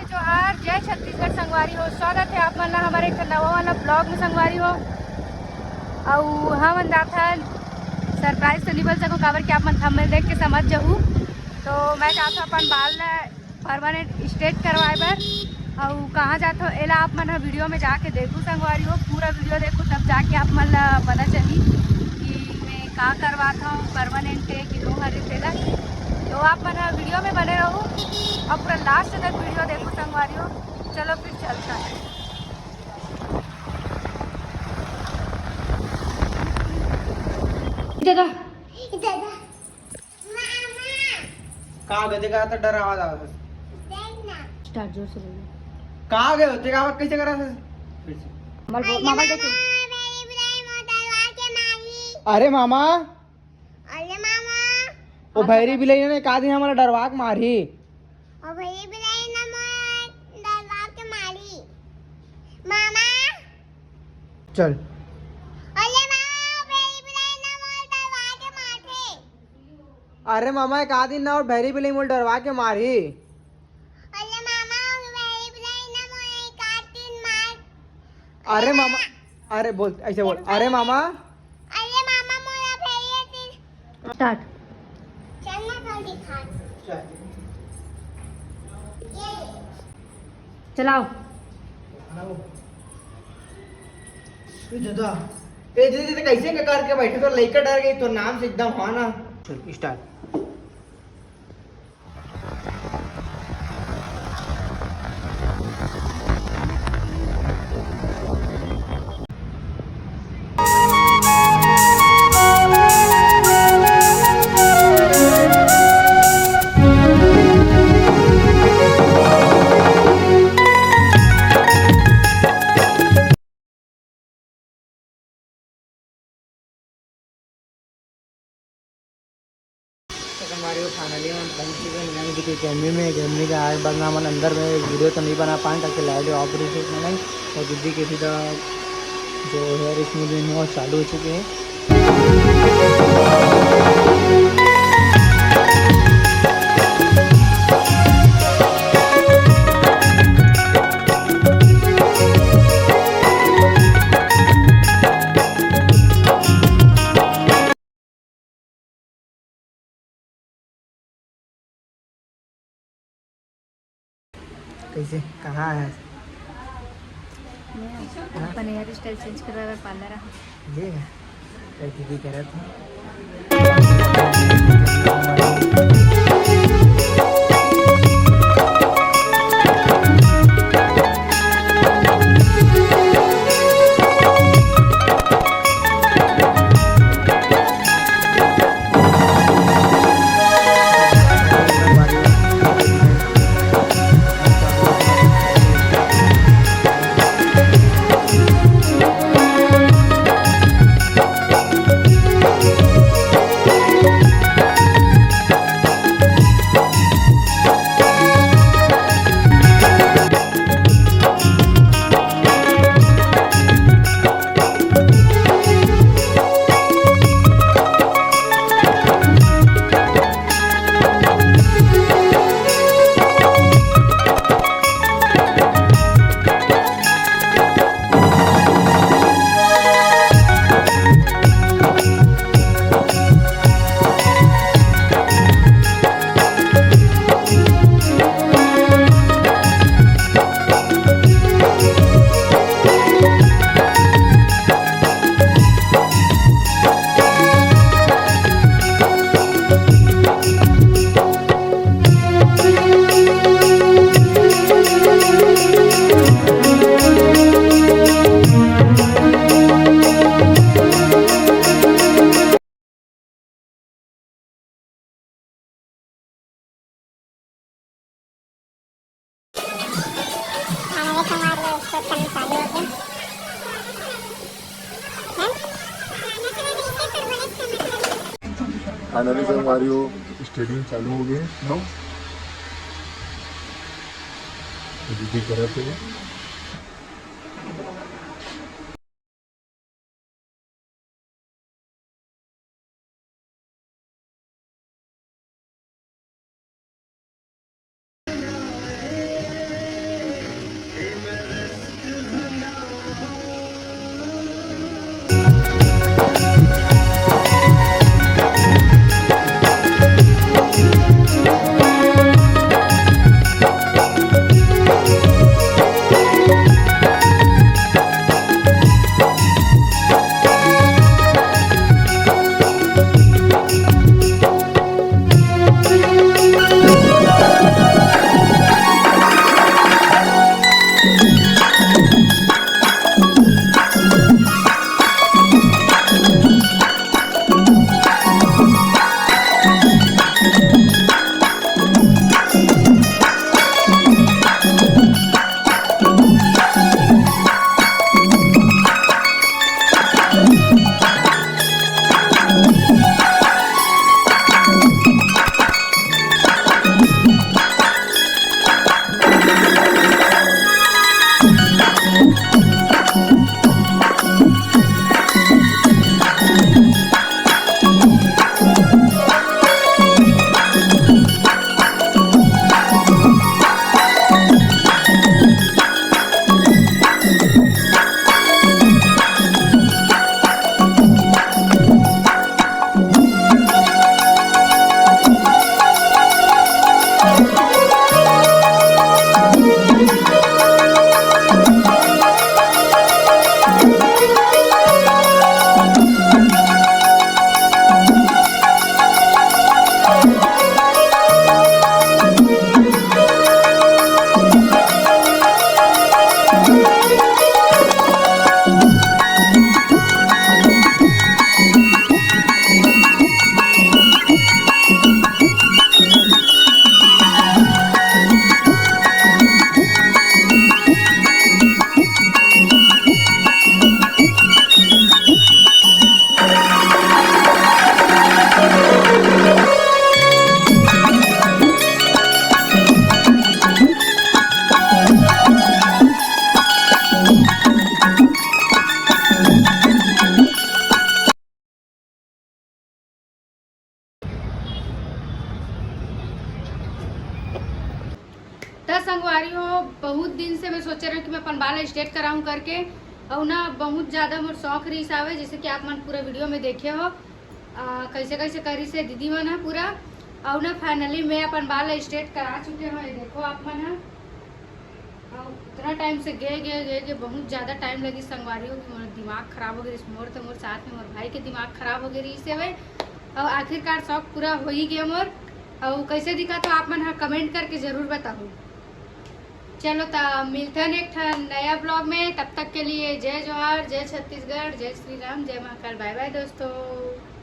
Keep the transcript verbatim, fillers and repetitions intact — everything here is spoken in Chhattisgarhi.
जोहार, जय छत्तीसगढ़ संगवारी हो। स्वागत है आप मन ला हमारे एक ठन नवा वाला ब्लॉग में संगवारी हो। अउ हमन जाथन सरप्राइज तो नहीं बोल सको, काबर कि आप मन थंबनेल देख के समझ जहू। तो मैं जाथों अपन बाल ला परमानेंट स्ट्रेट करवाए बर। अउ कहाँ जाथों, एला आप मन ह वीडियो में जाके देखू संगवारी हो, पूरा वीडियो देखू, तब जाके आप मन ला पता चली कि मैं का करवात हूँ, परमानेंट है कि नो हरे तेला। तो आप मन ह वीडियो में बने रहू और पूरा लास्ट तक वीडियो देखू संगवारी हो। चलो फिर चलता है। दादा, का गजे का तो डर आवाज आवत है। स्टार्ट जोर से बोलो। का गए होते का आवाज कैसे करा था? फिर से। मामा, मामा देखो। अरे मामा, अरे मामा। ओ भैरी बिलई ने का दिन हमारा डरवा के मारही। ओ भैरी बिलई ने मोर डरवा के मारही। मामा। चल। अरे मामा, ओ भैरी बिलई ने मोर डरवा के मारथे। अरे मामा, एक आदि ना और भैरी बिलई मोर डरवा के मारही। अरे मामा, ओ भैरी बिलई ने मोर एक आदि मार। अरे मामा, अरे बोल, ऐसे बोल, अरे मामा। अरे मामा, मोला फेरिए ती। स्टार्ट। चल ना, थोड़ी खा। ये। चलाओ। ए दादा, ए दीदी, तो कैसे का करके बैठे, तो लइका डर गई तो नाम से एकदम, हाँ ना। चल, स्टार्ट। तो हमारे वो finally हम पहुँच चुके हैं नैना दीदी के गर्मी में। गर्मी के आज बस ना, हम अंदर में वीडियो तो नहीं बना पाए, ताकि लाइट ऑफ रही थी नहीं। और दीदी के सीधा जो हेयर स्मूथनिंग है, वो चालू हो चुके हैं। कैसे, कहाँ है? मैं अपन हेयर स्टाइल चेंज करवाए बर पार्लर आ। ये है, कई दीदी करत है। फाइनली संगवारी हो, स्टेडियम चालू हो गए, नो? दीदी करत है। त संगवारी हो, बहुत दिन से मैं सोचे रहे कि मैं अपन बाल स्ट्रेट कराऊं करके। और ना, बहुत ज़्यादा मोर शौक रहिस आवे, जैसे कि आप मन पूरा वीडियो में देखे हो, आ, कैसे कैसे करी से दीदी मन ह पूरा। और ना, फाइनली मैं अपन बाल स्ट्रेट करा चुके हो, ये देखो आप मन ह। और इतना टाइम से गे गे गे गे बहुत ज़्यादा टाइम लगी संगवारी हो कि मोर दिमाग खराब हो गई, मोर तो मोर साथ में मोर भाई के दिमाग खराब हो गई रही से। और आखिरकार शौक पूरा हो ही गया मोर। और कैसे दिखा तो आप मन ह कमेंट करके जरूर बताओ। चलो, त मिलते हैं एक ठन नया ब्लॉग में। तब तक के लिए जय जोहार, जय छत्तीसगढ़, जय श्री राम, जय महाकाल। बाय बाय दोस्तों।